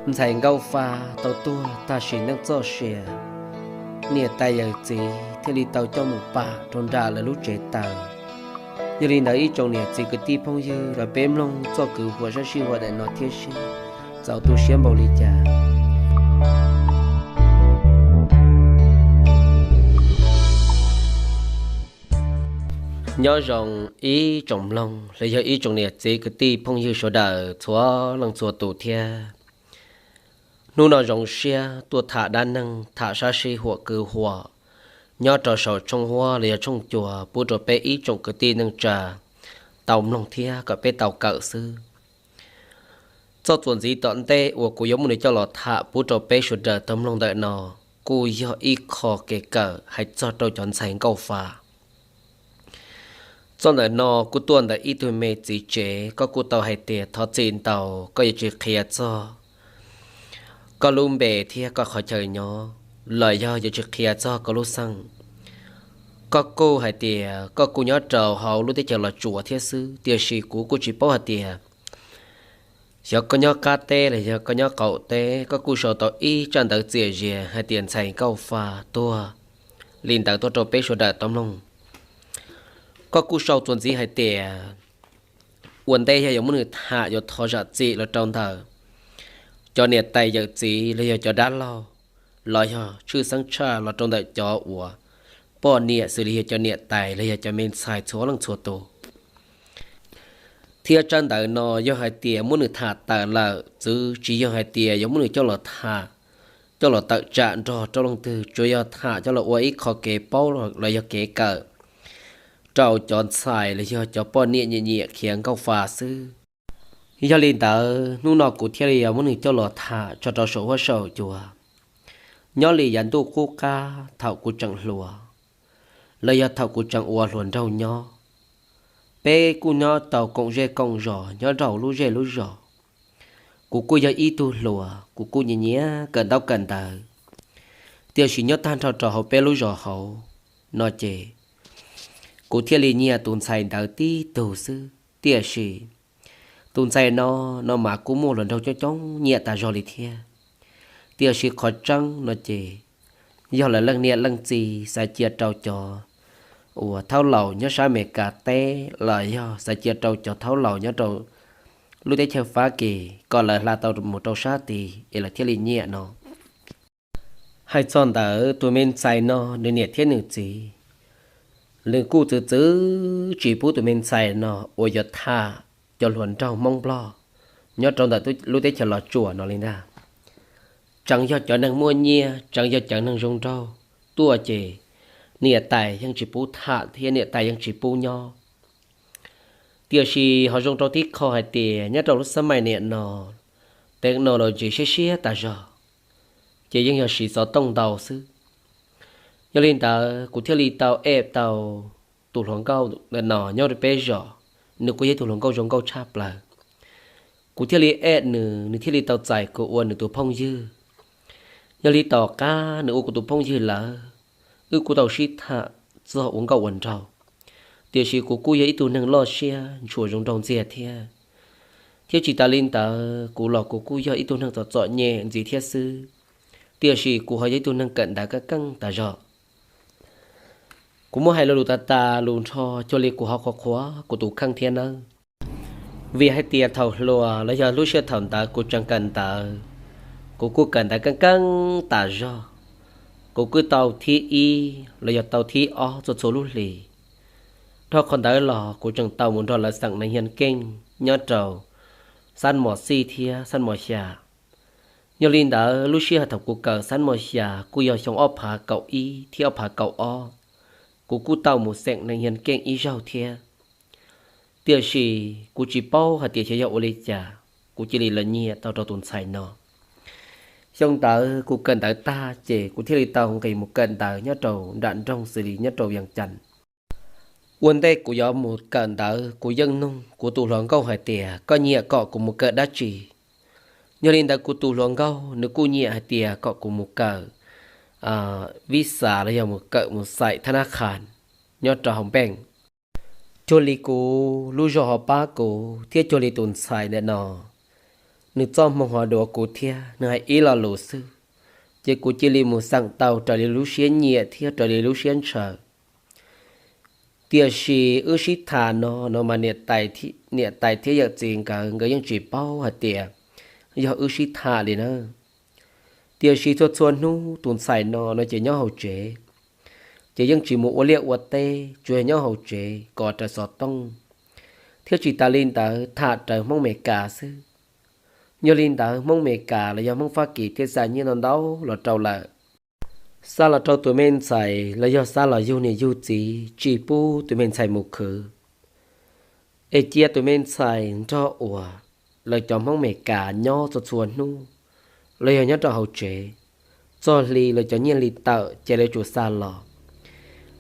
Ntxhais Nkauj Fa tau tuag tag sim neej txoj sia, niam tais yawm txiv thiaj li tau coj mus pam rau nram lawv lub tsev taws. Yog li ntawd ib tsoom niam txiv kwv tij phooj ywg, los peb mloog txoj kwv huam sab sij huam ntawm no thiab seb txaus tu siab npaum li cas. Nyob zoo ib tsoom mloog los yog ib tsoom niam txiv kwv tij phooj ywg sawv daws txhua leej txhua tus thiab. Hnub no zoo siab tuaj tham dab neeg tham sab sij huam kwv huam nyob rau saum tshooj huab los yog tshooj cua pub rau peb ib tsoom kwv tij neej tsa tau mloog thiab kom peb tau kawm xwb. Txoj txuas ntxiv tom ntej uas kuv yuav muab nws coj los tham pub rau peb sawv daws tau mloog ntawm no kuj yog ib qho kev kawm hais txog rau cov ntxhais Nkauj Fa. Txoj ntawm no kuj tuaj ntawm ib tug me txiv tsev, koj kuj tau hais tias thov txim ntau, koj yuav tsis qhia txog koj lub npe thiab koj qhov chaw nyob, los yog yuav tsis qhia txog koj lub xeej. Koj kuj hais tias koj kuj nyob rau hauv lub teb chaws Los Tsuas thiab xwb, tiam sis kuv kuj tsis paub hais tias xyov koj nyob qab teb los yog koj nyob qaum teb. Koj kuj sau tau ib tsab ntawv txias zias hais tias ntxhais Nkauj Fa tuag li ntawd tuaj rau peb sawv daws tau mloog. Koj kuj sau txuas ntxiv hais tias ua ntej yog yuav muab nws tham yuav thov zam txim los rau ntawm cov niam tais yawm txiv los yog cov dab laug, los yog tshwj xeeb tshaj los rau ntawm cov uas poj niam xws li yog cov niam tais los yog cov me ntxhais txhua leej txhua tus. Thiab tsab ntawv no yog hais tias muab nws tham tawm lawm xwb, tsis yog hais tias yuav muab nws coj los tham, coj los tawm tsam nrog rau leej twg, tsuas yog tham coj los ua ib qho kev paub los yog kev kawm rau cov ntxhais los yog cov poj niam nyiam nyiam khiav Nkauj Fa xwb. Yog li ntawd hnub no kuv thiaj li yuav muab nws coj los tham tso rau saum huab saum cua. Nyob li yav ntuj qub qab thaum kuv tseem hluas, los yog thaum kuv tseem ua hluas nraug nyob, peb kuj nyob tau koom zej koom zos nyob rau lub zej lub zos. Kuv kuj yog ib tug hluas, kuv kuj nyiam nyiam kawm ntaub kawm ntawv, tiam sis nyob tag nrho rau hauv peb lub zos hauv no ces kuv thiaj li nyiam tus ntxhais ntawd tib tug xwb. Tiam sis tus ntxhais no, no mas kuj muaj hluas nraug coob coob nyiam tas zog li thiab. Tiam sis qhov tseeb no ces yog lawv leej niam leej txiv xav cia rau cov uas thaub laus nyob sab Amelikas teb los yog xav cia rau cov thaub laus nyob rau lub teb chaws Fab Kis kom lawv hla tau mus rau sab tid es lawv thiaj li nyiam no. Hais txog ntawd tus me ntxhais no nws niam thiab nws txiv, nws kuj txwv txwv tsis pub tus me ntxhais no uas yuav tham cov hluas nraug Hmoob Nplog nyob rau ntawm lub teb chaws Los Tsuas no li ntag. Tseem yog cov neeg muaj nyiaj, tseem yog cov neeg zoo nraug tuaj ces niam tais yeej tsis pub tham thiab niam tais yeej tsis pub nyob. Tiam sis ho zoo rau tib qho hais tias nyob rau lub xab maim niam no, technology siab siab tas zog, ces yeej yog siv xov tooj ntau xwb. Yog li ntawd kuv thiaj li tau ej tau tus hluas nkauj ntawm no nyob rau peb zos, nws kuj yog ib tug hluas nkauj zoo nkauj tshaj plaws. Kuv thiaj li ej nws, nws thiaj li tau txais kuv ua nws tus phooj ywg. Yog li tom qab nws ua kuv tus phooj ywg lawm, wb kuj tau sib tham txog ua nkauj ua nraug, tiam sis kuv kuj yog ib tug neeg loj siab ntshua zoo nraug ntxiag thiab. Thiab tsis tas li ntawd kuv los kuv kuj yog ib tug neeg txom txom nyem ntxiv thiab xwb, tiam sis kuv ho yog ib tug neeg kawm ntawv keej keej tas zog. Kuv muab hais lo lus tas tas lus nrho cuag li kuv ho qhuas qhuas kuv tus kheej thiab nawb. Vim hais tias thaum hluas los yog lub sij hawm thaum ntawd kuv tseem kawm ntawv, kuv kuj kawm ntawv keej keej tas zog. Kuv kuj tau thib ib los yog tau thib ob txhua txhua lub hlis. Dhau qhov ntawd los kuv tseem tau mus nrog lawv xeem neeg hias keej nyob rau xab mos xij thiab xab mos xya. Yog li ntawd lub sij hawm thaum kuv kawm xab mos xya kuj yog xyoo ob phav kaum ib thiab ob phav kaum ob, kuv kuj tau mus xeem neeg hias keej ib zaug thiab. Tiam sis kuv tsis paub hais tias xyov yog ua li cas kuv cia li los nyiam tau rau tus ntxhais no. Xyoo ntawd kuv kawm ntawv tag ces kuv thiaj li tau nqis mus kawm ntawv nyob rau nram nroog xws li nyob rau Vias Cas. Ua ntej kuv yuav mus kawm ntawv kuv yeej nug kuv tus hluas nkauj hais tias koj nyiam kom kuv mus kawm dab tsi. Yog li ntawd kuv tus hluas nkauj nws kuj nyiam hais tias kom kuv mus kawm visa los yog mus kawm mus xaim thab nab qhas nyob rau hauv npeej. Cuag li kuv lub zog ho pab kuv thiab cuag li tus ntxhais ntawm no, nws txoj hmoo ho duav kuv thiab nws hais ib lo lus xwb, ces kuv cia li mus xeem tau raws li lub siab nyiam thiab raws li lub siab ntshaw. Tiam sis wb sib tham no no mas niam tais thiab yawm txiv nkawd nkawd yeej tsis paub hais tias yog wb sib tham li na. Tiam sis txhua txhua hnub tus ntxhais no no ces nyob hauv tsev, ces yeej tsis mus ua liaj ua teb, tsuas yog nyob hauv tsev kov rawv xov tooj, thiab tsis tas li ntawd tham rawv Hmoob Meskas xwb. Yog li ntawd Hmoob Meskas los yog Hmoob Fab Kis thiaj xa nyiaj ntau ntau los rau lawm, xa los rau tus me ntxhais los yog xa los yug niam yug txiv tsis pub tus me ntxhais mus khwv. Es cia tus me ntxhais nrog uas lawv cov Hmoob Meskas nyob txhua txhua hnub, los yog nyob rau hauv tsev, txog hli lawv cov nyiaj hli tawm ces lawv tsuas xa los.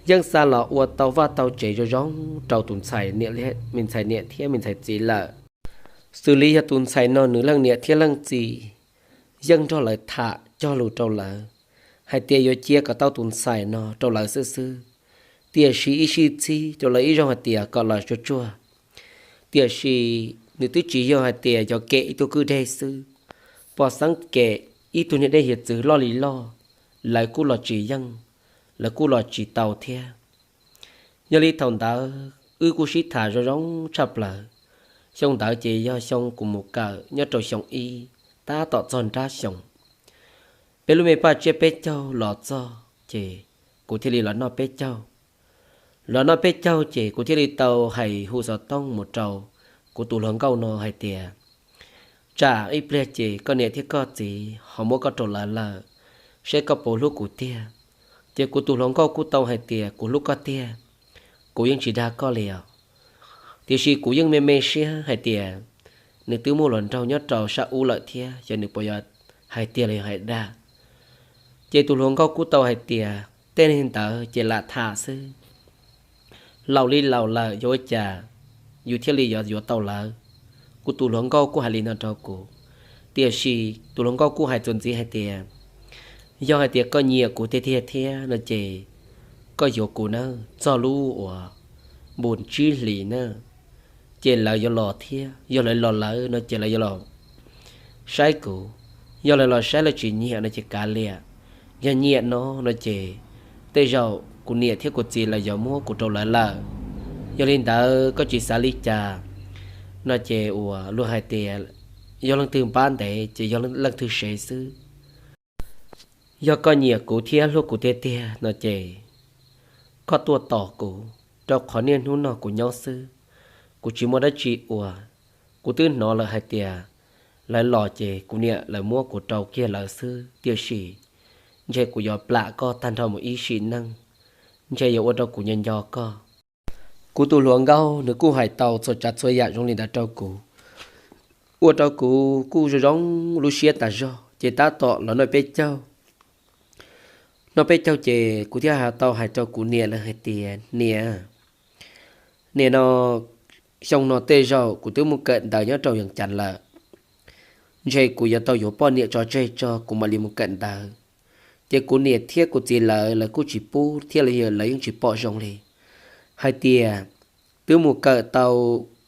Yeej xa los ua tau vaj tau tsev zoo zoo rau tus ntxhais, me ntxhais niam thiab me ntxhais txiv lawm. Xws li yog tus ntxhais no nws leej niam thiab leej txiv yeej nrog lawv tham cog lus rau lawv hais tias yuav cia kom tau tus ntxhais no rau lawv xwb xwb. Tiam sis ib sij txhib rau lawv ib zaug hais tias kom los tsuag tsuag. Tiam sis nws twb tsis yog hais tias yog kem ib tug kwj deg xwb, pom xeeb kem ib tug niag dej hiav txwv loj li loj, lawv kuj los tsis yeej, lawv kuj los tsis tau thiab. Yog li thaum ntawd wb kuj sib tham zoo zoo tshaj plaws. Xyoo ntawd ces yog xyoo kuv mus kawm nyob rau xyoo ib, tab tom txog nrab xyoo, peb lub me paj tsiab peb caug los txog ces kuv thiaj li los noj peb caug. Los noj peb caug ces kuv thiaj li tau hais hu xov tooj mus rau kuv tus hluas nkauj no hais tias, tsam ib pliag ces koj niam thiab koj txiv ho muab koj rau lawv lawm, saib koj puas hlub kuv tiag. Ces kuv tus hluas nkauj kuj tau hais tias kuv hlub koj tiag, kuv yeej tsis dag koj li os. Tiam sis kuv yeej me me siab hais tias nws twb muaj hluas nraug nyob rau sab ub lawm thiab, xyov nws puas yog hais tiag los yog hais dag. Ces tus hluas nkauj kuj tau hais tias tej neeg ntawd ces lam tham xwb, laus li laus lawm yuav ua cas yus thiaj li yuav yuav tau lawv. Kuv tus hluas nkauj kuj hais li no rau kuv, tiam sis tus hluas nkauj kuj hais txuas ntxiv hais tias, yog hais tias koj nyiam kuv tiag tiag thiab no ces koj yuav kuv na, txog lub uas npus tsib hlis na, ces lawv yuav los thiab, yog lawv los lawm no ces lawv yuav los saib kuv. Yog lawv los saib lawv tsis nyiam no ces kav liam, yog nyiam no no ces tej zaum kuv niam thiab kuv txiv lawv yuav muab kuv rau lawv lawm. Yog li ntawd koj tsis xav li cas no ces uas luag hais tias yog leej twg npab ntev ces yog leej twg sev xwb. Yog koj nyiam kuv thiab hlub kuv tiag tiag no ces koj tuaj tos kuv, rau qhov niaj hnub no kuv nyob xwb, kuv tsis muaj dab tsi ua. Kuv twb hnov lawv hais tias lawv los ces kuv niam lawv muab kuv rau kiag lawv xwb, tiam sis ntshe kuv yuav plam koj tag nrho mus ib sim neej, ntshe yuav ua rau kuv nco nco koj. Kuv tus hluas nkauj nws kuj hais tau txhua tsav txhua yam zoo li ntawd rau kuv, ua rau kuv kuj zoo zoo lub siab tas zog, ces tab tom los noj peb caug. Noj peb caug ces kuv thiaj hais tau hais rau kuv niam lawv hais tias, niam, niam no, xyoo no tej zaum kuv twb mus kawm ntawv nyob rau Yees Cas lawm, ntshe kuv yuav tau yuav poj niam tso tseg tso kuv mam li mus kawm ntawv. Ces kuv niam thiab kuv txiv lawv, lawv kuj tsis pub thiab lawv yeej tsis pom zoo li, hais tias twb mus kawm tau,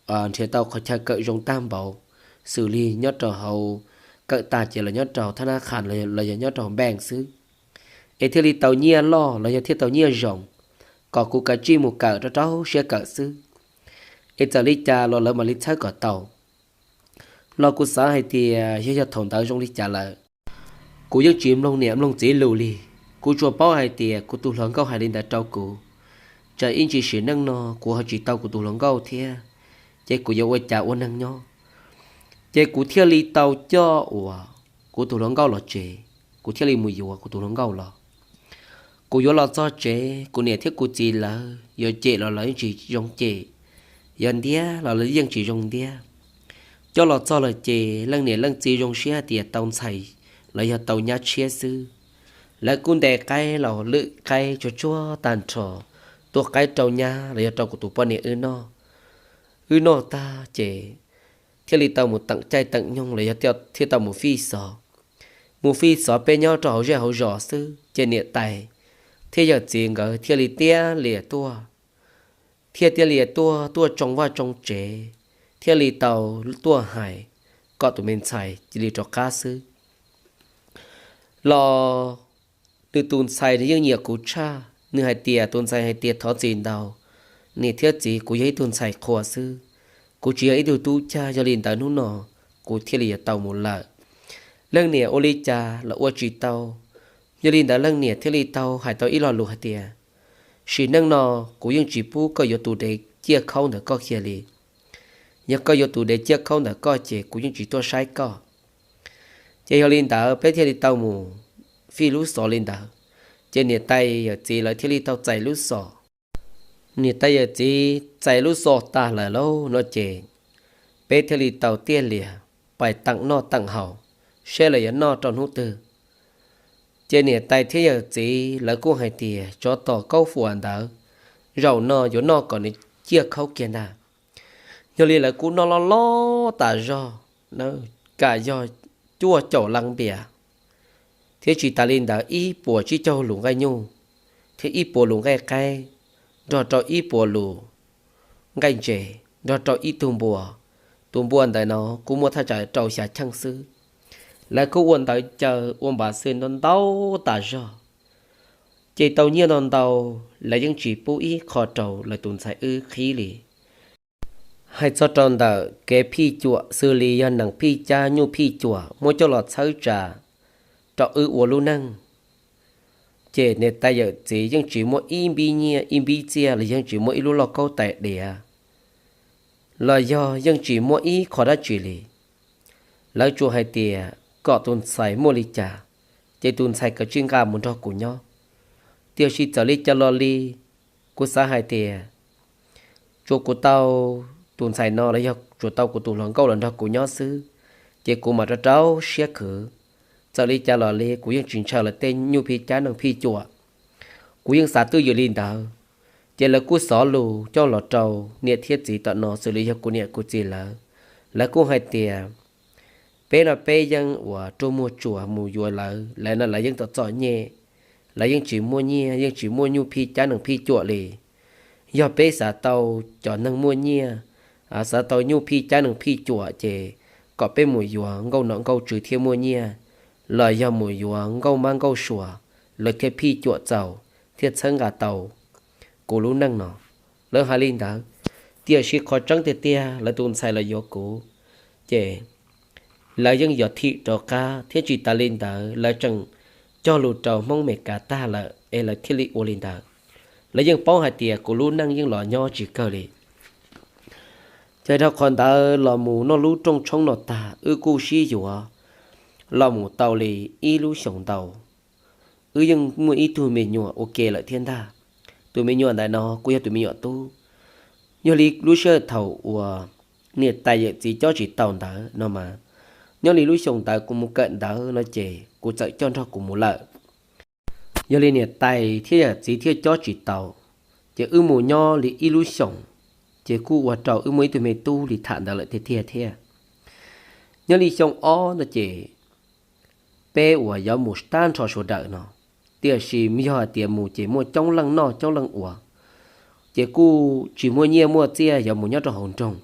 nrhiav tau qhov chaw kawm zoo tag npaum, xws li nyob rau hauv, kawm tag ces los nyob rau thab nab qhas los yog nyob rau hauv npeej xwb, es thiaj li tau nyiaj loj los yog thiaj tau nyiaj zoo, kom kuv kav tsij mus kawm rau rau siab kawm xwb, es txawm li cas los lawv mam li txhawb kom tau. Los kuv xav hais tias yog yog thaum ntawd zoo li cas lawm, kuv yeej tsis mloog niam mloog txiv lus li. Kuv tsuas paub hais tias kuv tus hluas nkauj hais li ntawd rau kuv, tsam ib ntsis sim neej no kuv ho tsis tau kuv tus hluas nkauj thiab, ces kuv yuav ua cas ua neeg nyob. Ces kuv thiaj li tau coj uas kuv tus hluas nkauj los tsev, kuv thiaj li mus yuav kuv tus hluas nkauj los. Kuv yuav los txog tsev, kuv niam thiab kuv txiv lawv yuav cem los lawv yeej tsis zoo cem, yuav ntiab los lawv yeej tsis zoo ntiab. Coj los txog lawm ces leej niam leej txiv zoo siab hais tias tau ntxhais los yog tau nyab tshiab xwb. Lawv kuj ntes qaib los lwm qaib tsuag tsuag tag nrho, tua qaib rau nyab los yog rau kuv tus poj niam wb noj. Wb noj tag ces thiaj li tau mus teem caij teem nyoog los yog thiaj tau mus fij xov. Mus fij xov peb nyob rau hauv zej hauv zos xwb ces niam tais thiab yawm txiv nkawd thiaj li tiab liam tuaj, thiaj tiab liam tuaj, tuaj tsoo vaj tsoo tsev, thiaj li tau tuaj hais kom tus me ntxhais cia li rov qab xwb. Los nws tus ntxhais nws yeej nyiam kuv tshaj, nws hais tias, tus ntxhais hais tias, thov txim ntau, niam thiab txiv, kuv yog ib tug ntxhais qhua xwb, kuv tsis yog ib tug tub cag, yog li ntawd hnub no kuv thiaj li yuav tau mus lawm. Leej niam ua li cas los ua tsis tau, yog li ntawd leej niam thiaj li tau hais tau ib lo lus hais tias, sim neej no kuv yeej tsis pub koj yuav tus dev ciaj khaub ntawd koj kiag li. Yog koj yuav tus dev ciaj khaub ntawd koj ces kuv yeej tsis tuaj saib koj. Ces yog li ntawd peb thiaj li tau mus fij lub xov li ntawd, ces niam tais yawm txiv lawv thiaj li tau txais lub xov. Niam tais yawm txiv txais lub xov tag lawm lauj no ces peb thiaj li tau tiaj lias pais teem noj teem haus, saib lawv yuav noj rau hnub twg. Ces niam tais thiab yawm txiv lawv kuj hais tias tsov tom kaub fuam ntawd zaum no yuav noj kom nws ciaj khaub kiag ntag. Yog li lawv kuj noj loj loj tas zog, kam yog cuaj caum las npias, thiab tsis tas li ntawd ib puas tsib caug lus nqaij nyuj, thiab ib puas lus nqaij qaib, nrog rau ib puas lus nqaij ntses, nrog rau ib tug npua. Tus npua ntawd no kuj muaj thaj tsam rau xya cheej xwb. Lawv kuj ua ntawv caw ua npav xwm ntau ntau tas zog, ces tau nyiaj ntau ntau, lawv yeej tsis pub ib qho rau lawv tus ntxhais wb qhib li. Hais txog rau ntawm kev phij cuam xws li yog nees phij cab nyuj phij cuam muab coj los txhawb tsa rau wb ua lub neej, ces niam tais yawm txiv yeej tsis muaj ib npib nyiaj ib npib txiaj los yeej tsis muaj ib lub lauj kaub tais diav, los yog yeej tsis muaj ib qho dab tsi li. Lawv tsuas hais tias kom tus ntxhais muaj li cas, ces tus ntxhais kav tsij nqa mus nrog kuv nyob. Tiam sis txawm li cas los li, kuv xav hais tias tsuas kuv tau tus ntxhais no los yog tsuas tau kuv tus hluas nkauj los nrog kuv nyob xwb, ces kuv mam rau rau siab khwv. Txawm li cas los li kuv yeej tsis ntshaw lawv tej nyuj phij cab nees phij cuam. Kuv yeej xav twj ywm li ntawd. Ces lawv kuj xov lus coj los rau niam thiab txiv tom no xws li yog kuv niam kuv txiv lawv. Lawv kuj hais tias peb no peb yeej uas rua muag tsuas mus yuav lawv, lawv no lawv yeej txom txom nyem, lawv yeej tsis muaj nyiaj yeej tsis muaj nyuj phij cab nees phij cuam li. Yog peb xav tau cov neeg muaj nyiaj, xav tau nyuj phij cab nees phij cuam ces kom peb mus yuav nkauj nom nkauj tswv thiaj muaj nyiaj, los yog mus yuav nkauj mab nkauj suav, lawv thiaj phij cuam txaus thiaj txhawb nqa tau kuv lub neej no. Lawv hais li ntawd, tiam sis qhov tseeb tiag tiag lawv tus ntxhais los yuav kuv, ces lawv yeej yuav thim rov qab thiab tsis tas li ntawd lawv tseem cog lus rau Hmoob Meskas tag lawm es lawv thiaj li ua li ntawd. Lawv yeej paub hais tias kuv lub neej yeej los nyob tsis kawg li. Ces dhau qhov ntawd los mus noj lub rooj tshoob no tag wb kuj sib yuav los mus tau li ib lub xyoos ntau. Wb yeej muaj ib tug me nyuam ua ke lawm thiab ntag. Tus me nyuam ntawm no kuj yog tus me nyuam tub. Yog li lub sij hawm thaum uas niam tais yawm txiv cob tsis tau ntawd no mas, nyob li lub xyoo ntawd kuv mus kawm ntawv no ces kuv txawm coj nrog kuv mus lawm. Yog li niam tais thiab yawm txiv thiaj cob tsis tau, ces wb mus nyob li ib lub xyoos, ces kuj ua rau wb muaj ib tug me tub li tham ntawd lawm tiag tiag thiab. Nyob li xyoo ob no ces peb uas yuav mus tag nrho sawv daws no, tiam sis yog hais tias mus ces muaj coob leej noj coob leej ua, ces kuj tsis muaj nyiaj muaj txiaj yuav mus nyob rau hauv nroog.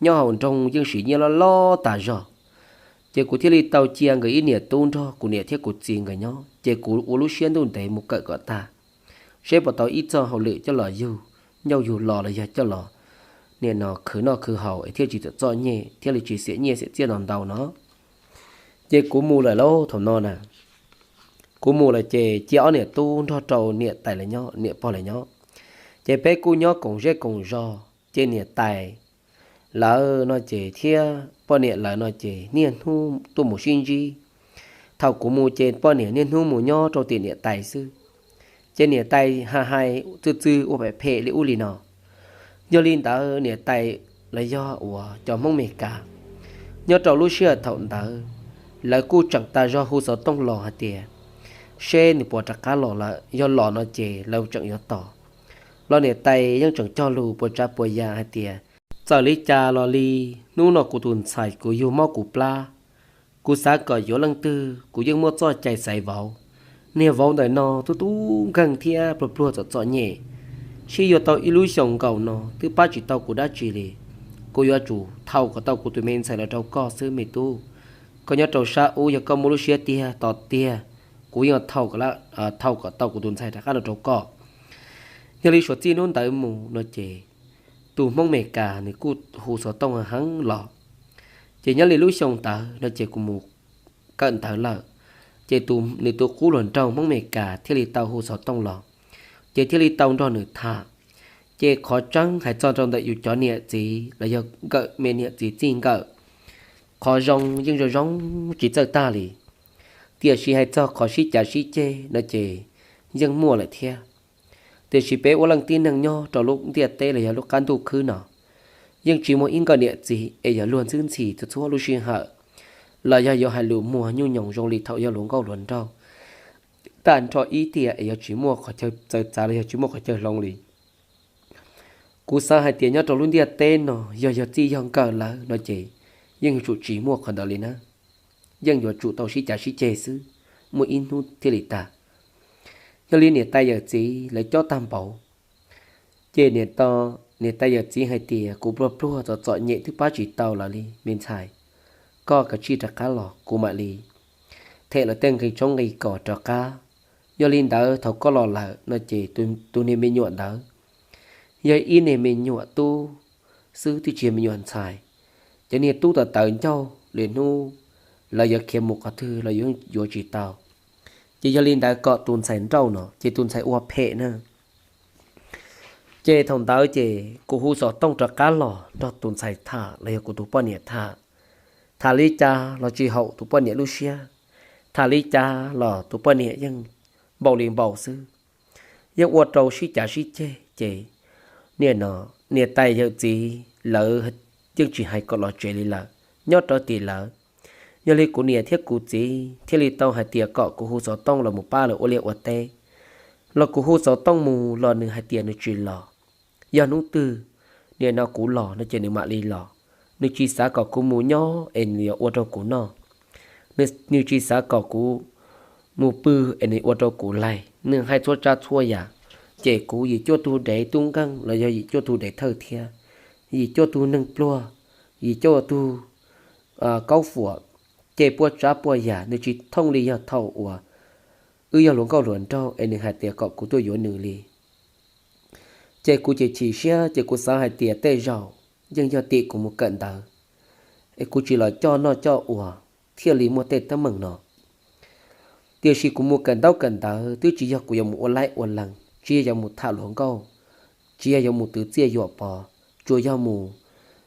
Nyob hauv nroog yeej siv nyiaj loj loj tas zog, ces kuv thiaj li tau cia nkawd ib niam tub nrog kuv niam thiab kuv txiv nkawd nyob, ces kuv ua lub siab ntuj ntev mus kawm kom tag, seb puas tau ib txoj hauj lwm coj los yug ncauj yug lo los yog coj los nim no khwv noj khwv haus es thiaj tsis txom txom nyem thiaj li tsis xiam nyiaj xiam txiaj ntau ntau no. Ces kuv mus lawm lauj thaum no na, kuv mus lawm ces cia ob niam tub nrog rau niam tais lawv nyob, niam pog lawv nyob. Ces peb kuj nyob koom zej koom zos, ces niam tais lawv no ces thiab poj niam lawv no ces niaj hnub tuaj mus sib ntsib. Thaum kuv mus ces poj niam niaj hnub mus nyob rau tim niam tais xwb, ces niam tais hais hais txwj txwj ua phem phem li ub li no. Yog li ntawd niam tais los yog uas cov Hmoob Mes Kas nyob rau lub sij hawm thaum ntawd, lawv kuj tseem tas zog hu xov tooj los hais tias seb nws puas rov qab los lawm, yog los no ces lawv tseem yuav tos. Los niam tais yeej tseem cog lus puas tsav puas yam hais tias txawm li cas los li, hnub no kuv tus ntxhais kuv yug mob kuv plab, kuv xav kom yuav leej twg kuv yeej muaj txoj cai xaiv vauv. Niag vauv ntawm no tub tub nkeeg thiab pluag pluag txom txom nyem, sib yuav tau ib lub xyoos nkaus no twb pab tsis tau kuv dab tsi li. kuv yuav tsum thauj kom tau kuv tus me ntxhais los rau koj xwb me tub. Koj nyob rau sab ub, yog koj muaj lub siab tiag tos tiag, kuv yeej thauj kom, thauj kom tau kuv tus ntxhais rov qab los rau koj. Yog li suav txij hnub ntawd mus no ces tus Hmoob Mes Kas nws kuj hu xov tooj heev los. Ces nyob li lub xyoo ntawd no ces kuv mus kawm ntawv lawm, ces nws tus qub hluas nraug Hmoob Mes Kas thiaj li tau hu xov tooj los, ces thiaj li tau nrog nws tham. Ces qhov tseeb hais txog rau ntawm yus cov niam txiv los yog nkawm me niam txiv txij nkawm, qhov zoo yeej zoo zoo tsis txawj tag li. Tiam sis hais txog qhov sib cav sib ceg no ces yeej muaj lawm thiab. Tiam sis peb ua leej tib neeg nyob rau lub ntiaj teb los yog lub qab ntuj khwb no, yeej tsis muaj ib nkawm niam txiv es yog luag ntxwb ntxhi txhua txhua lub sij hawm, los yog yuav hais lus muag nyuj nyoos zoo li thaum yog hluas nkauj hluas nraug tag nrho ib tiam es yog tsis muaj qhov chaw txawv txav los yog tsis muaj qhov chaw hloov li. Kuv xav hais tias nyob rau lub ntiaj teb no yog yog txij yog nkawm lawm no ces yeej yuav tsum tsis muaj qhov ntawd li na, yeej yuav tsum tau sib cav sib ceg xwb, muaj ib hnub thiaj li tag. Yog li niam tais yawm txiv lawv cob tag npaum, ces niam tais yawm txiv hais tias kuv pluag pluag txom txom nyem twb pab tsis tau lawv li me ntxhais, koj kav tsij rov qab los kuv mam li them lawv tej nqi tshoob nqi kos rov qab. Yog li ntawd thaum koj los lawm no ces tus niag me nyuam ntawd yog ib niag me nyuam tub xwb twb tsis yog me nyuam ntxhais. Cov niag tub tawv tawv ncauj li hnub lawv yuav khiav mus qhov twg los yuav tsis tau. Ces yog li ntawd kom tus ntxhais nrauj no ces tus ntxhais ua phem na. Ces thaum ntawd ces kuv hu xov tooj rov qab los nrog tus ntxhais tham los yog kuv tus poj niam tham. Tham li cas los tsis haum tus poj niam lub siab, tham li cas los tus poj niam yeej npaum li npaum xwb, yeej ua rau sib cav sib ceg. Ces niam no, niam tais yawm txiv lawv yeej tsis hais kom los tsev li lawm, nyob rau tim lawv. Yog li kuv niam thiab kuv txiv thiaj li tau hais tias kom kuv hu xov tooj los mus pab lawv ua liaj ua teb. Los kuv hu xov tooj mus los nws hais tias nws tsis los. Yog hnub twg niam no kuv los no ces nws mam li los. Nws tsis xav kom kuv mus nyob es nws yuav ua rau kuv noj. Nws tsis xav kom kuv mus pw es nws ua rau kuv laig. Nws hais txhua tsav txhua yam, ces kuv yim cuaj tug dev tub nkeeg los yog yim cuaj tug dev thawj thiab, yim cuaj tug neeg pluag, yim cuaj tug kaub fuam, ces puaj tsab puaj yam nws tsis thooj li yog thaum uas wb yog hluas nkauj hluas nraug es nws hais tias kom kuv tuaj yuav nws li. Ces kuv ces chim siab, ces kuv xav hais tias tej zaum yeej yog tim kuv mus kawm ntawv es kuv tsis los coj noj coj ua thiaj li muaj tej teeb meem no. Tiam sis kuv mus kawm ntaub kawm ntawv twb tsis yog kuv yuav mus ua laib ua lees, tsis yog yuav mus tham hluas nkauj, tsis yog yuav mus twv txiaj yuam pov, tsuas yog mus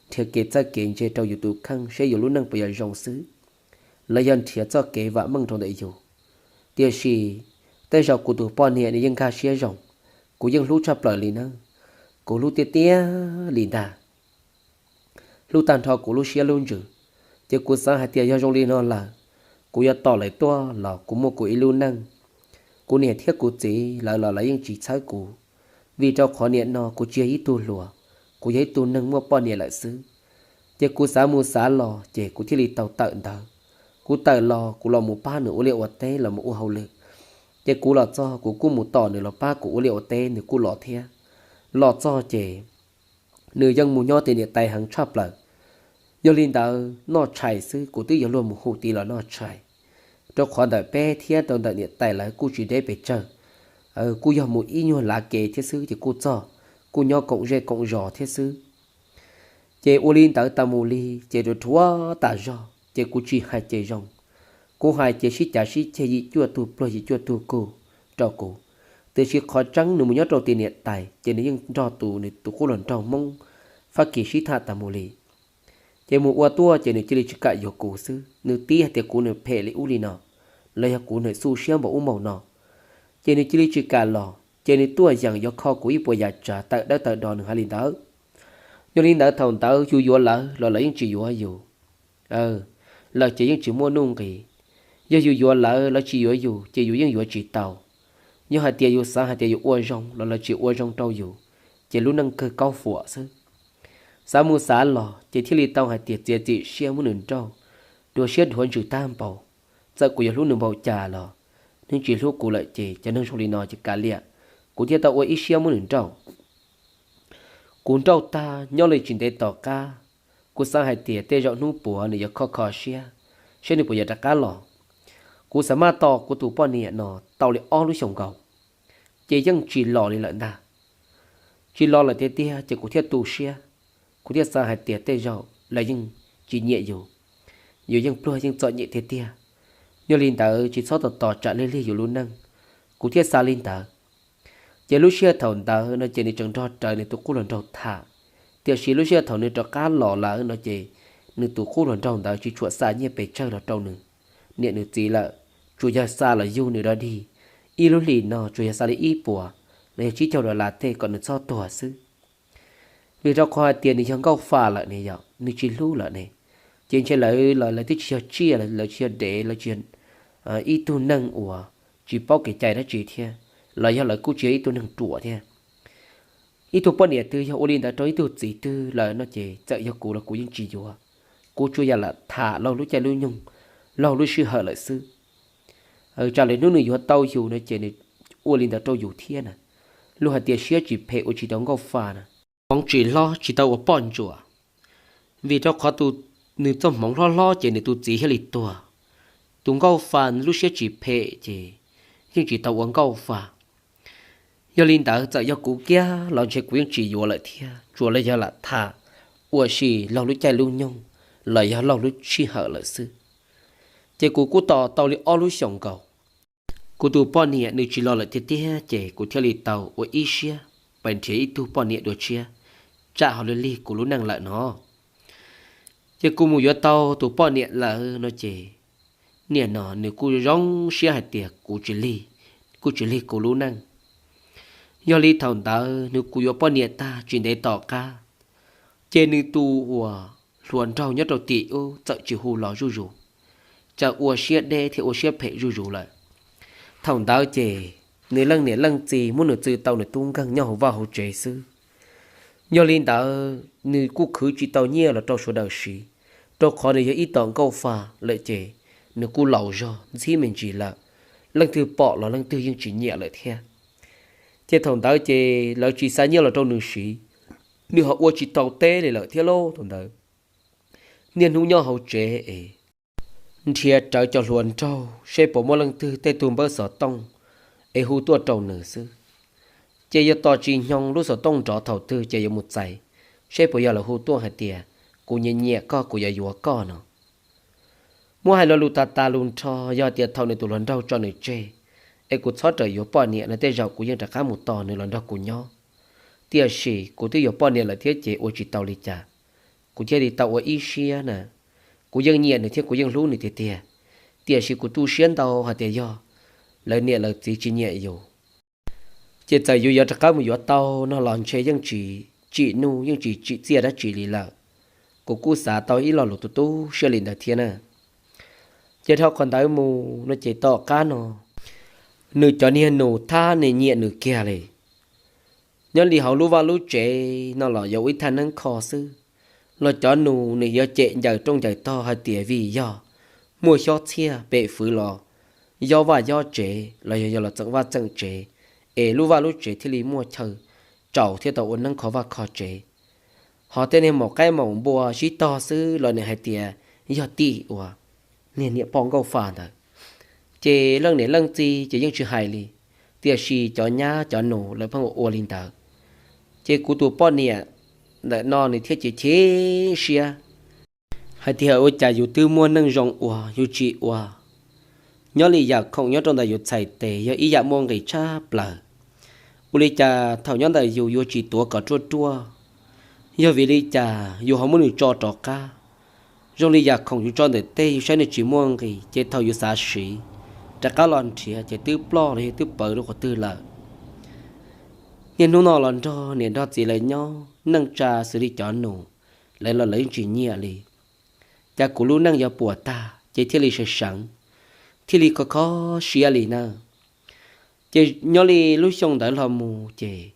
nrhiav kev txawj kev ntse rau yus tus kheej seb yus lub neej puas yuav zoo xwb, los yog nrhiav txoj kev vam meej rau ntawm yus. Tiam sis tej zaum kuv tus poj niam nws yeej nkag siab zoo, kuv yeej hlub tshaj plaws li na, kuv hlub tiag tiag li ntag, hlub tag nrho kuv lub siab lub ntsws. Ces kuv xav hais tias yog zoo li no lawm, kuv yuav tos lawv tuaj los kuv muaj kuv ib lub neej. Kuv niam thiab kuv txiv lawv los lawv yeej tsis txhawb kuv, vim rau qhov niam no kuv tsis yog ib tug hluas, kuv yog ib tug neeg muaj poj niam lawm xwb. Ces kuv xav mus xav los ces kuv thiaj li tau tawm ntawd. Kuv tawm los kuv los mus pab nws ua liaj ua teb los mus ua hauj lwm. Ces kuv los txog kuv kuj mus tos nws los pab kuv ua liaj ua teb nws kuj los thiab. Los txog ces nws yeej mus nyob tim niam tais heev tshaj plaws. Yog li ntawd noj tshais xwb kuv twb yuav luag mus hu tiv los noj tshais, rau qhov ntawm peb thiab rau ntawm niam tais lawv kuj tsis deb pes tsawg, kuj yog mus ib nyuag lav kev thiab xwb ces kuj txog, kuj nyob koom zej koom zos thiab xwb. Ces ua li ntawd tas mus li ces rau rhuav tas zog ces kuv tsis hais ces zoo, kuv hais ces sib cav sib ceg yim cuaj tug pluag yim cuaj tug kug rau kuv. Tiam sis qhov tseeb nws mus nyob rau tim niam tais ces nws yeej nrog tus nws tus qub hluas nraug Hmoob Fab Kis sib tham tas mus li. Ces mus ua tuaj ces nws cia li tsis kam yuav kuv xwb, nws tib hais tias kuv nws phem li ub li no, los yog kuv nws xu siab npaum ub npaum no, ces nws cia li tsis kam los ces nws tuaj yeem yuav kho kuv ib puas yam tsav tawm dawb tawm do nws hais li ntawd. Yog li ntawd thaum ntawd yus yuav lawv los lawv yeej tsis yuav yus, lawv ces yeej tsis muaj nuj nqis. Yog yus yuav lawv lawv tsis yuav yus ces yus yeej yuav tsis tau. Yog hais tias yus xav hais tias yus ua zoo los lawv tsis ua zoo rau yus, ces lub neej kawg kaub fuam xwb. Xav mus xav los ces thiaj li tau hais tias txiav txim siab muab nws nrauj, dhuav siab dhuav ntsws tag npaum. Txawm kuv yuav hlub nws npaum cas los nws tsis hlub kuv lawm ces cov neeg zoo li no ces kav liam, kuv thiaj tau ua ib siab muab nws nrauj. Kuv nrauj tag nyob li tsis ntev tom qab, Kuv xav hais tias tej zaum hnub puav nws yuav kho kho siab, saib nws puas yuav rov qab los. Kuv xav maj tos kuv tus poj niam no tau li ob lub xyoos nkaus, ces yeej tsis los li lawm ntag. Tsis los lawm tiag tiag ces kuv thiaj tu siab, kuv thiaj xav hais tias tej zaum lawv yeej tsis nyiam yus, yus yeej pluag yeej txom nyem tiag tiag. Yog li ntawd tsis txhob tos tos tsam lig lig yus lub neej, kuv thiaj xav li ntawd. Ces lub sij hawm thaum ntawd no ces nws tseem nrog rawv nws tus qub hluas nraug tham, tiam sis lub sij hawm thaum nws rov qab los lawm no ces nws tus qub hluas nraug ntawd tsis tshua xa nyiaj pes tsawg los rau nws niam nws txiv lawm, tsuas yog xa los yug nws dog dig. Ib lub hlis no tsuas yog xa li ib puas los yog tsib caug dollar tej kom nws txhob tuag xwb. Vim rau qhov hais tias nws yog nkauj fa lawm ne, yog nws tsis hlub lawm ne, ces ntshe lawv los lawv twb tsis yog tsiaj, lawv tsis yog dev, lawv tsis yog ib tug neeg uas tsis paub kev cai dab tsi thiab, los yog lawv kuj tsis yog ib tug neeg ruam thiab. Ib tug poj niam twg yog ua li ntawd rau ib tug txiv twg lawm no ces txawm yog kuv los kuv yeej tsis yuav. Kuv tsuas yog lam tham laug lub caij lub nyoog, laug lub sij hawm lawm xwb. Tsam lwm hnub nws yuav tau yus no ces nws ua li ntawd rau yus thiab na. Luag hais tias siab tsis phem ua tsis tau nkauj fa na, hmoov tsis hlob tsis tau ua poj ntsuam. Vim rau qhov tus, nws txoj hmoov hlob hlob ces nws tus txiv thiaj li tuag. Tus nkauj fa lub siab tsis phem ces yeej tsis tau ua nkauj fa. Yog li ntawd txawm yog kuv kiag los ntshe kuv yeej tsis yuav lawm thiab, tsuas los yog lam tham ua si laug lub caij lub nyoog los yog laug lub sij hawm lawm xwb. Ces kuv kuj tos tau li ob lub xyoos nkaus, kuv tus poj niam nws tsis los lawm tiag tiag ces kuv thiaj li tau ua ib siab pais nrhiav ib tug poj niam dua tshiab, tsam ho lig lig kuv lub neej lawm no. Ces kuv mus yuav tau tus poj niam lawm no ces niam no nws kuj zoo siab hais tias kuv tsis lig, kuj tsis lig kuv lub neej. Yog li thaum ntawd nws kuj yuav poj niam tag tsis ntev tom qab, ces nws tus uas hluas nraug nyob rau tim ub txawm tsis hu los zuj zus, txawm ua siab deb thiab ua siab phem zuj zus lawm. Thaum ntawd ces nws leej niam leej txiv muab nws txwv tau nws tub nkeeg nyob hauv vaj hauv tsev xwb. Yog li ntawd nws kuj khwv tsis tau nyiaj los rau sawv daws siv, rau qhov nws yog ib tom nkauj fa lawm ces nws kuj laus zog ntxhib me ntsis lawm, leej twg pom los leej twg yeej tsis nyiam lawm thiab. Ces thaum ntawd ces lawv tsis xa nyiaj los rau nws siv, nws ho ua tsis tau teb li lawm thiab lauj. Thaum ntawd niaj hnub nyob hauv tsev es nrhiav rawv cov hluas nraug seb puas muaj leej twg tej tug npawb xov tooj es hu tuaj rau nws xwb. Ces yuav tos tsis nyoog lub xov tooj nrov thaum twg ces yuav mus txais seb puas yog lawv hu tuaj hais tias kuv nyiam nyiam koj, kuv yuav yuav koj no. Muab hais lo lus tas tas lus nrho, yog tias thaum nws tus hluas nraug tso nws tseg es kuv txhob rawm yuav poj niam no tej zaum kuv yeej rov qab mus tos nws los nrog kuv nyob. Tiam sis kuv twb yuav poj niam lawm thiab ces ua tsis tau li cas, kuv thiaj li tau ua ib siab na. Kuv yeej nyiam nws thiab kuv yeej hlub nws tiag tiag, tiam sis kuv tu siab ntau hais tias yog lawv niam lawv txiv tsis nyiam yus, ces txawm yus yuav rov qab mus yuav tau no los ntshe yeej tsis tsim nuj yeej tsis tsim txiaj dab tsi li lawm. Kuv kuj xav tau ib lo lus tu tu siab li ntawd thiab na. Ces dhau qhov ntawd mus no ces tom qab no nws cov niag nus thab nws nyiam nws kiag li. Nyob li hauv lub vaj lub tsev no los yuav ua ib thaj neeb kho xwb, los cov nus nws yuav cem ncaws rooj ncaws tog hais tias vim yog muaj xyob txhiaj pem fwv los yob vaj yob tsev los yog yog los txeem vaj txeem tsev, es lub vaj lub tsev thiaj li muaj chaw tsaus thiab tau ua neeb kho vaj kho tsev. Ho tej niag maum qaib maum npua sib tog xwb los nws hais tias yog tim uas niag niam poj nkauj fa ntawd. Ces leej niam leej txiv ces yeej tsis hais li, tiam sis cov nyab cov nus lawv pheej ua ua li ntawd. Ces kuv tus poj niam ntawm no nws thiaj chim chim siab hais tias ua cas yus twb muaj neej zoo ua yus tsis ua. Nyob li yam khoom nyob rau ntawm yus txhais tes yog ib yam muaj nqis tshaj plaws. Ua li cas thaum nyob ntawm yus yuav tsis tuav kom ruaj ruaj, yog vim li cas yus ho muab nws tso rov qab? Zoo li yam khoom yus tso ntawm tej yus saib nws tsis muaj nqis ces thaum yus xav siv rov qab los nrhiav ces twb ploj los yog twb pawv rau qhov twg lawm. Niaj hnub no los nrog niam nrog txiv lawv nyob, neej tsa xws li cov nus, lawv los lawv yeej tsis nyiam li. Cas kuv lub neej yuav puas tag ces thiaj li seev seev, thiaj li kho kho siab li na. Ces nyob li lub xyoo ntawd los mus ces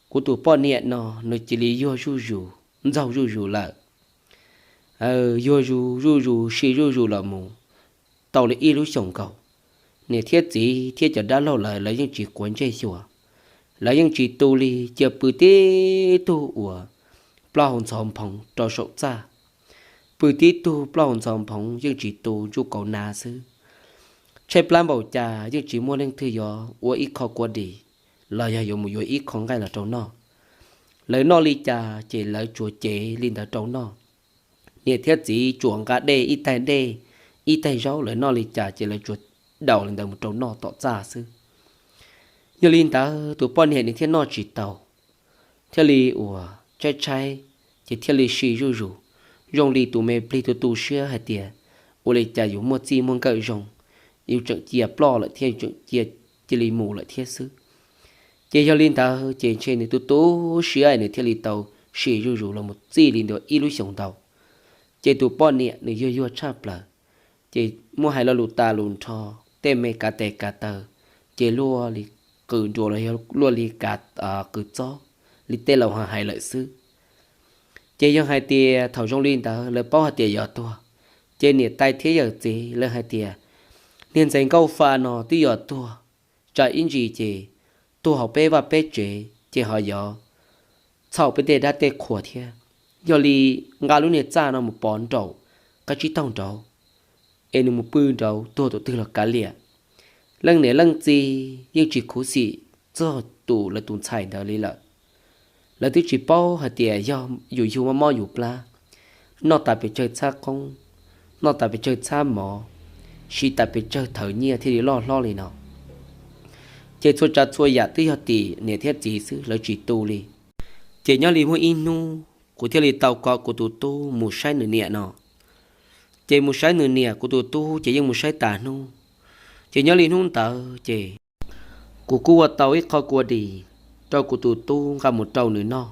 kuv tus poj niam no nws cia li yuag zuj zus, ntxaug zuj zus lawm. Yuag zus zuj zus, sim zuj zus los mus tau li ib lub xyoos nkaus, niam thiab txiv thiab cov dab laug lawv, lawv yeej tsis quav ntsej xyuas, lawv yeej tsis tu li, cia pw tib tug uas plaub hau ntxhov nphoo rau saum txaj. pw tib tug plaub hau ntxhov nphoov yeej tsis tu ntsuj kaus na xwb. Tshaib plab npaum cas yeej tsis muaj leej twg yuav ua ib qho kua dis los yog yuav mus yuav ib qho nqaij los rau noj. Lawv noj li cas ces lawv tsuas cev li ntawd rau noj. Niam thiab txiv tsuas nqa dej, ib taig dej, ib taig zaub, lawv noj li cas ces lawv tsuas daus li ntawd mus rau noj tom txaj xwb. Yog li ntawd tus poj niam nws thiaj noj tsis tau, thiaj li uas tshaib tshaib, ces thiaj li si zuj zus. Zoo li tus me plig tu tu siab hais tias ua li cas yus muaj txij muaj nkawm zoo, yus tseem cia ploj lawm thiab, yus tseem cia cia li mus lawm thiab xwb. Ces yog li ntawd ces ntshe nws tu tu siab nws thiaj li tau si zuj zus los mus txij li ntawd ib lub xyoos ntau. Ces tus poj niam nws yuag yuag tshaj plaws, ces muab hais lo lus tas lus nrho, tej me kav tes kav taw, ces luaj li qws nruas los yog luaj li kav qws txob li tej laus hais lawm xwb. Ces yog hais tias thaum zoo li ntawd lawv paub hais tias yog tuag, ces niam tais thiab yawm txiv lawv hais tias niag ntxhais nkauj fa no twb yog tuag, tsam ib ntsis ces tuag hauv peb vaj peb tsev ces ho yuav txhaum peb tej dab tej qhua thiab. Yog li nqa lub niag txaj no mus pov nraum qab tsib taug nraud, es nws mus pw nraud tuag tus twg los kav liam. Leej niam leej txiv yeej tsis khuv xim txog tus lawv tus ntxhais ntawd li lawm. Lawv twb tsis paub hais tias yog yus yug mob mob yus plab, noj tas pes tsawg txhab qoob, noj tas pes tsawg txhab mov, siv tas pes tsawg thawv nyiaj thiaj li loj hlob li no. Ces txhua tsav txhua yam twb yog tim niam thiab txiv xwb, lawv tsis tu li. Ces nyob li muaj ib hnub kuv thiaj li tau kom kuv tus tub mus saib nws niam no. Ces mus saib nws niam, kuv tus tub ces yeej mus saib tas hnub. Ces nyob li hnub ntawd ces kuv kuj ua tau ib qho kua dis rau kuv tus tub nqa mus rau nws noj.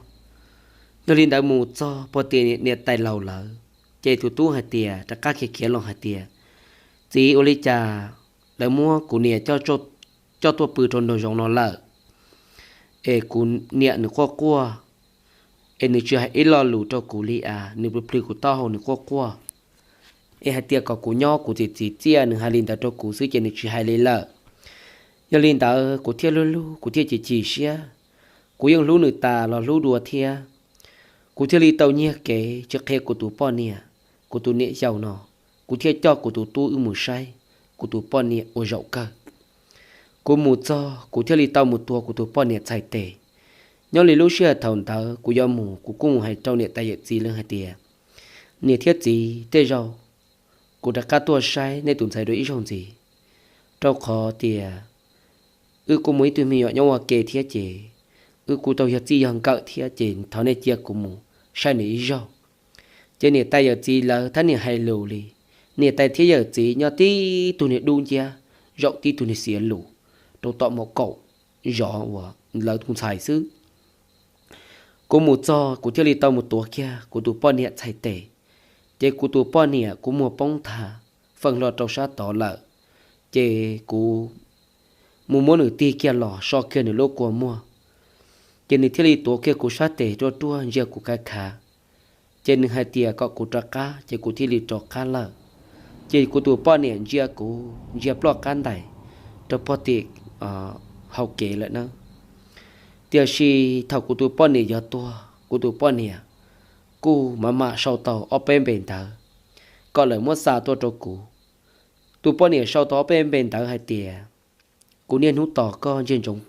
Yog li ntawd mus txog puag tim niam tais laus lawm, ces tus tub hais tias, rov qab khiav khiav los hais tias, txiv, ua li cas lawv muab kuv niam coj tuaj pw rau nraum zoov no lawm? Es kuv niam nws quaj quaj, es nws tsis hais ib lo lus rau kuv li as, nws plhws plhws kuv taub hau nws quaj quaj. Es hais tias kom kuv nyob kuv txiv txiv txiaj, nws hais li ntawd rau kuv xwb ces nws tsis hais li lawm. Yog li ntawd kuv thiaj hlub hlub, kuv thiaj chim chim siab. Kuv yeej hlub nws tas los hlub dua thiab. Kuv thiaj li tau nyiag kev tsis qhia kuv tus poj niam, kuv tus niam yau no. Kuv thiaj coj kuv tus tub wb mus saib kuv tus poj niam ua zaum kawg. Kuv mus txog kuv thiaj li tau mus tuav kuv tus poj niam txhais tes. Nyob li lub sij hawm thaum ntawd kuv yuav mus kuv kuj mus hais rau niam tais yawm txiv lawv hais tias, niam thiab txiv, tej zaum kuv rov qab tuaj saib nej tus ntxhais dua ib zaug ntxiv, rau qhov tias wb kuj muaj ib tug me nyuam nyob ua ke thiab ces wb kuj tau yog txij yog nkawm thiab ces thov nej cia kuv mus saib nws ib zaug. Ces niam tais yawm txiv lawv thiaj niam hais lus li, niam tais thiab yawm txiv nyob tib tug niag dub nciab, zaum tib tug niag xiav lus rau tom mus kaum zov uas lawv tus ntxhais xwb. Kuv mus txog kuv thiaj li tau mus tuav kiag kuv tus poj niam txhais tes. Ces kuv tus poj niam kuv muag poob nthav feej hlo rau sab tod lawm. Ces kuv mus muab nws tig kiag los so kiag nws lub kua muag. Ces nws thiaj li tuav kiag kuv sab tes ruaj ruaj ntsia kuv khav khav. Ces nws hais tias kom kuv rov qab, ces kuv thiaj li rov qab lawm. Ces kuv tus poj niam ntsia kuv ntsia ploj qab ntais rau pog tim hau kev lawm na. Tiam sis thaum kuv tus poj niam yuav tuag, kuv tus poj niam kuj mam mam sau tau ob peb npe ntawv kom lawv muab xa tuaj rau kuv. Tus poj niam sau tau ob peb npe ntawv hais tias, kuv niaj hnub tos koj ntsia ntsoov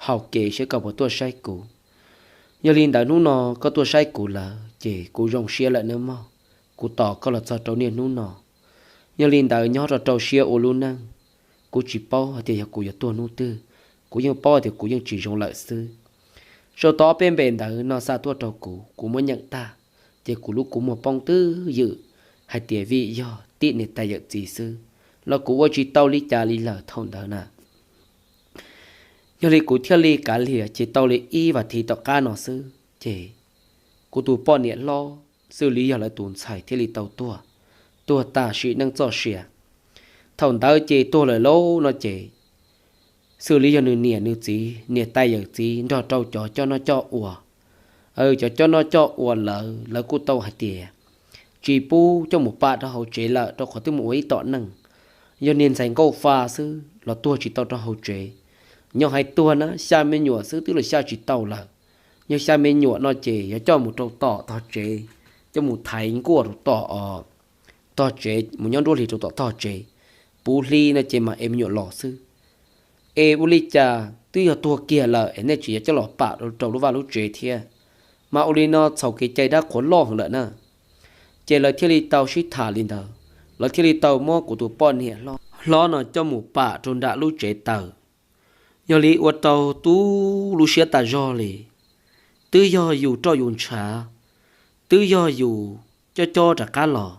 hau kev saib koj puas tuaj saib kuv. Yog li ntawd hnub no koj tuaj saib kuv lawm ces kuv zoo siab lawm nawb mog. Kuv tos koj los txog rau niaj hnub no. Yog li ntawd nyob rau rau siab ua lub neej. Kuv tsis paub hais tias yog kuv yuav tuag hnub twg, kuv yeej paub tias kuv yeej tsis zoo lawm xwb. Sau tau ob peb npe ntawv no xa tuaj rau kuv, kuv muab nyeem tag, ces kuv lub kua muag poob twb ywm hais tias vim yog tim niam tais yawm txiv xwb los kuv ua tsis tau li cas li lawm thaum ntawd na. Yog li kuv thiaj li kav liam ces tau li ib vas thiv tom qab no xwb ces kuv tus poj niam hlob xws li yog lawv tus ntxhais thiaj li tau tuag, tuag tag sim neej txoj sia. Thaum ntawd ces tuag lawm lauj no ces xws li yog nws niam nws txiv, niam tais yawm txiv nrog rau cov coj noj coj ua. Cov coj noj coj ua lawv, lawv kuj tau hais tias tsis pub coj mus pam rau hauv tsev lawm rau qhov twb mus ua ib tom neej. Yog niag ntxhais nkauj fa xwb los tuag tsis tau rau hauv tsev. Nyob hais tuag na xya me nyuam xwb twb los xya tsis tau lawm. Yog xya me nyuam no ces yuav coj mus rau tom tog tsev, coj mus thaiv nkuaj rau tom tog tsev, mus nyob nruab hlis rau tom tog tsev, puv hli no ces mam es me nyuam los xwb. Es ua li cas twb yog tuag kiag lawm es nej tseem yuav coj los pam rau lub vaj lub tsev thiab? Mas ua li no txhaum kev cai dab qhuas loj heev lawm na. Ces lawv thiaj li tau sib tham li ntawd, lawv thiaj li tau muab kuv tus poj niam hlob no coj mus pam rau nram lub tsev taws. Yog li ua rau tub lub siab tas zog li, twb yog yus roj yus ntshav, twb yog yus cob cob rov qab los,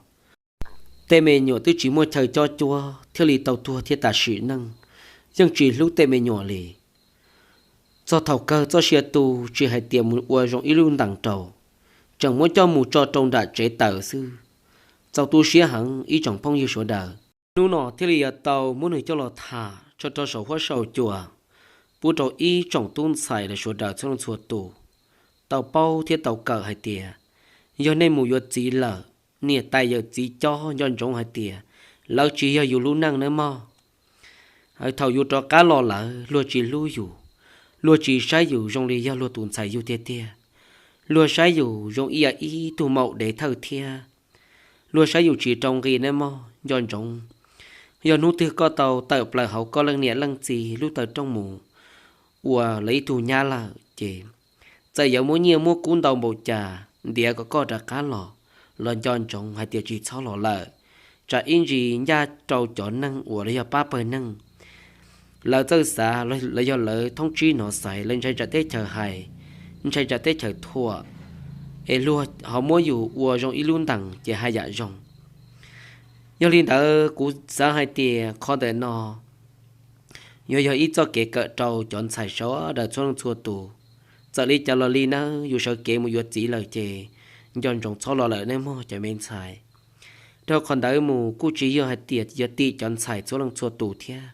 tej me nyuam twb tsis muaj chaw cob cuab thiaj li tau tuag thiab tas sim neej, yeej tsis hlub tej me nyuam li. Txog thaum kawg txoj sia tu tsis hais tias mus ua zoo ib lub ntees rau, tseem muab coj mus tso rau nram tsev taws xwb. Txaus tu siab heev ib tsoom phooj ywg sawv daws. Hnub no thiaj li yuav tau muab nws coj los tham tso rau saum huab saum cua, pub rau ib tsoom tub ntxhais lawv sawv daws txhua leej txhua tus tau paub thiab tau kawm hais tias, yog nej mus yuav txiv lawm, niam tais yawm txiv cob nco ntsoov hais tias lawv tsis yog yus lub neej nawb mog. Thaum yus rov qab los lawm luag tsis hlub yus, luag tsis saib yus zoo li yog luag tus ntxhais yug tiag tiag, luag saib yus zoo ib yam ib tug maum dev thawj thiab. Luag saib yus tsis rau nqi nawb mog, nco ntsoov. Yog hnub twg koj tau tawm plaws hauv koj leej niam leej txiv lub taw rooj mus ua lawv ib tug nyab lawm ces, txawm yuav muab nyiaj muab kub ntau npaum cas ntiav kom koj rov qab los, los nco ntsoov hais tias tsis txhob los lawm. Tsam ib ntsis ncaj rau cov neeg uas lawv yog pab pawg neeg, lawv txawj xav, lawv yog lawv thoob tsib hnov xaiv, lawv ntshai tsam teb chaws hais, ntshai tsam teb chaws thuam, es luag ho muab yus ua zoo ib lub ntees ces haj yam zoo. Yog li ntawd kuv xav hais tias qhov ntawm no yuav yog ib txoj kev kawm rau cov ntxhais sawv daws txhua leej txhua tus. Txawm li cas los li nawb, yus sawv kev mus yuav txiv lawm ces nco ntsoov txhob los lawm nawb mog cov me ntxhais. Dhau qhov ntawd mus kuj tsis yog hais tias yuav tim cov ntxhais txhua leej txhua tus thiab.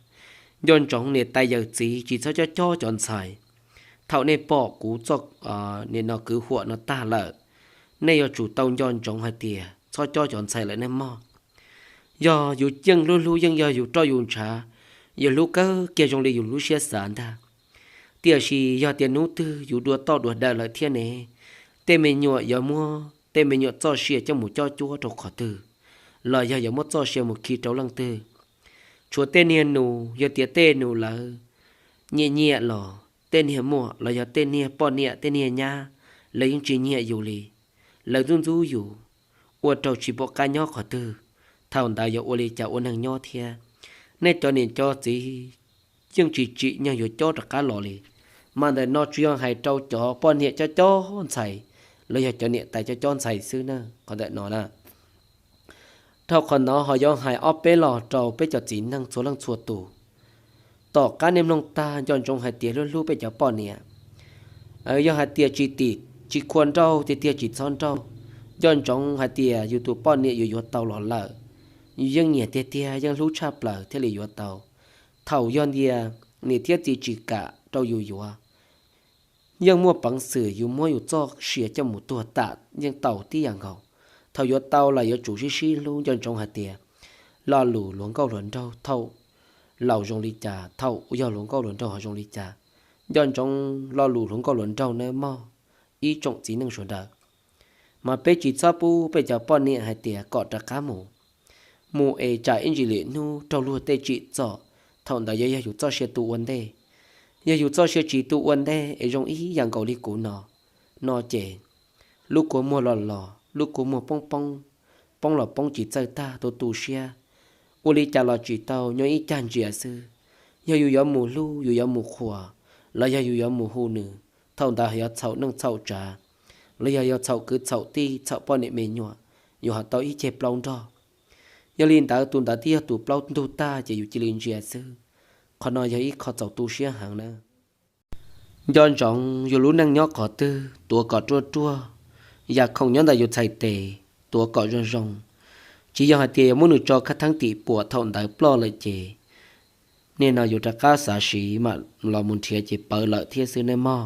Nco ntsoov niam tais yawm txiv tsis txhob cob cob cov ntxhais. Thaum nej pom kuv txoj, nim no kwv huam no tag lawm, nej yuav tsum tau nco ntsoov hais tias txhob cob cov ntxhais lawm nej mog. Yog yus yeej hlub hlub yeej yog yus roj yus ntshav, yus hlub kawg kiag zoo li yus lub siab xav ntag. Tiam sis yog tias hnub twg yus dua toj dua daw lawm thiab ne, tej me nyuam yuav muab tej me nyuam txoj sia coj mus cob cuab rau qhov twg, los yog yuav muab txoj sia mus khi rau leej twg? Tshuav tej niag nus, yog tias tej nus lawv nyiam nyiam los tej niag muam los yog tej niag poj niam tej niag nyab, lawv yeej tsis nyiam yus li. Lawv ntxub ntxub yus, ua rau tsis pom qab nyob qhov twg. Thaum ntawd yuav ua li cas ua neeg nyob thiab? Nej cov niam cov txiv yeej tsis tsim nyog yuav cob rov qab los li. Mas ntawm no tsuas yog hais rau cov poj niam cob cob ntxhais, los yog cov niam tais cob cob ntxhais xwb na, qhov ntawm no na. Dhau qhov no ho yuav hais ob peb los rau peb cov txiv neej txhua leej txhua tus. Tom qab nej mloog tag nco ntsoov hais tias hlub hlub peb cov poj niam. Yog hais tias tsis tim, tsis khuam nrauj tiag tiag tsis txhob nrauj. Nco ntsoov hais tias yus tus poj niam yus yuav tau los lawm, yus yeej nyiam tiag tiag yeej hlub tshaj plaws thiaj li yuav tau. Thaum yog tias niam thiab txiv tsis kam rau yus yuav, yeej muaj peev xwm yus muab yus txoj sia coj mus tuag tam yeej tau tib yam nkaus. Thaum yuav tau los yuav tsum sib sib hlub, nco ntsoov hais tias lo lus hluas nkauj hluas nraug thaum laus zoo li cas, thaum yog hluas nkauj hluas nraug ho zoo li cas. Nco ntsoov lo lus hluas nkauj hluas nraug nawb mog, ib tsoom txiv neej sawv daws. Mas peb tsis txhob pub peb cov poj niam hais tias kom rov qab mus, mus es tsam ib ntsis lwm hnub raug luag tej tsim txom, thaum ntawd yuav yog yus txoj sia tu ua ntej. Yog yus txoj sia tsis tu ua ntej es zoo ib yam nkaus li kuv no, no ces lub kua muag los los, lub kua muag poob poob, poob los poob tsis txawj tag, tu tu siab, ua li cas los tsis tau, nyob ib cag ntsia xwb. Yog yus yuav mus hlub, yus yuav mus qhuas, los yog yus yuav mus hu nws, thaum ntawd yog txhaum neej txhaum tsav, los yog yog txhaum kwv txhaum tij, txhaum poj niam me nyuam, yus ho tau ib ceg plaub nrog. Yog li ntawd tus ntawd twb yog tus plaub ntug tag ces yus cia li ntsia xwb. Qhov no yog ib qho txaus tu siab heev na. Nco ntsoov yus lub neej nyob qhov twg tuav kom ruaj ruaj, yam khoom nyob ntawm yus txhais tes tuav kom zoo zoo. Tsis yog hais tias yuav muab nws tso khab theeb tim puam thaum ntawd ploj lawm ces nim no yus rov qab xav siv mam los mus nrhiav ces pawv lawm thiab xwb nej mog.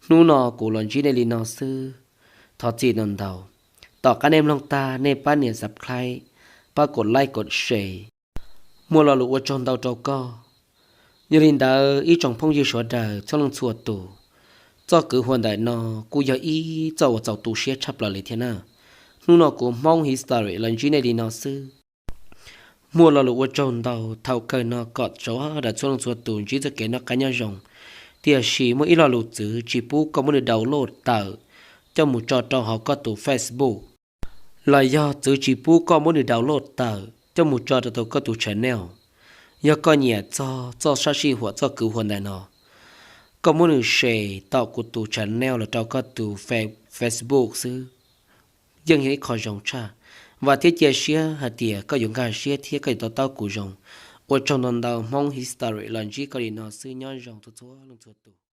Hnub no kuv los ntsib nej li no xwb, thov txim ntau ntau. Tom qab nej mloog tag nej pab nias subscribe, pab kom like kom share. Muaj lo lus ua tsaug ntau rau koj. Yog li ntawd ib tsoom phooj ywg sawv daws txhua leej txhua tus, txoj kwv huam ntawm no kuj yog ib txoj uas txaus tu siab tshaj plaws li thiab na. Hnub no kuv Hmoob History los ntsib nej li no xwb. Muaj lo lus ua tsaug ntau thaum kawg no kom sawv daws txhua leej txhua tus ntsib txoj kev noj qab nyob zoo. Tiam sis muaj ib lo lus txwv tsis pub koj muab nws download tawm coj mus tso rau hauv koj tus Facebook, los yog txwv tsis pub koj muab nws download tawm coj mus tso rau koj tus channel. Yog koj nyiam txog txoj sab sij huam txoj kwv huam ntawm no, koj muab nws share tom kuv tus channel los rau koj tus Fa- Facebook xwb, yeej yog ib qho zoo tshaj. Vam thiab cia siab hais tias koj yuav nkag siab thiab koj yuav to taub kuv zoo. Ua tsaug ntau ntau, Hmoob History los ntsib koj li no xwb, nyob zoo txhua txhua leej txhua tus.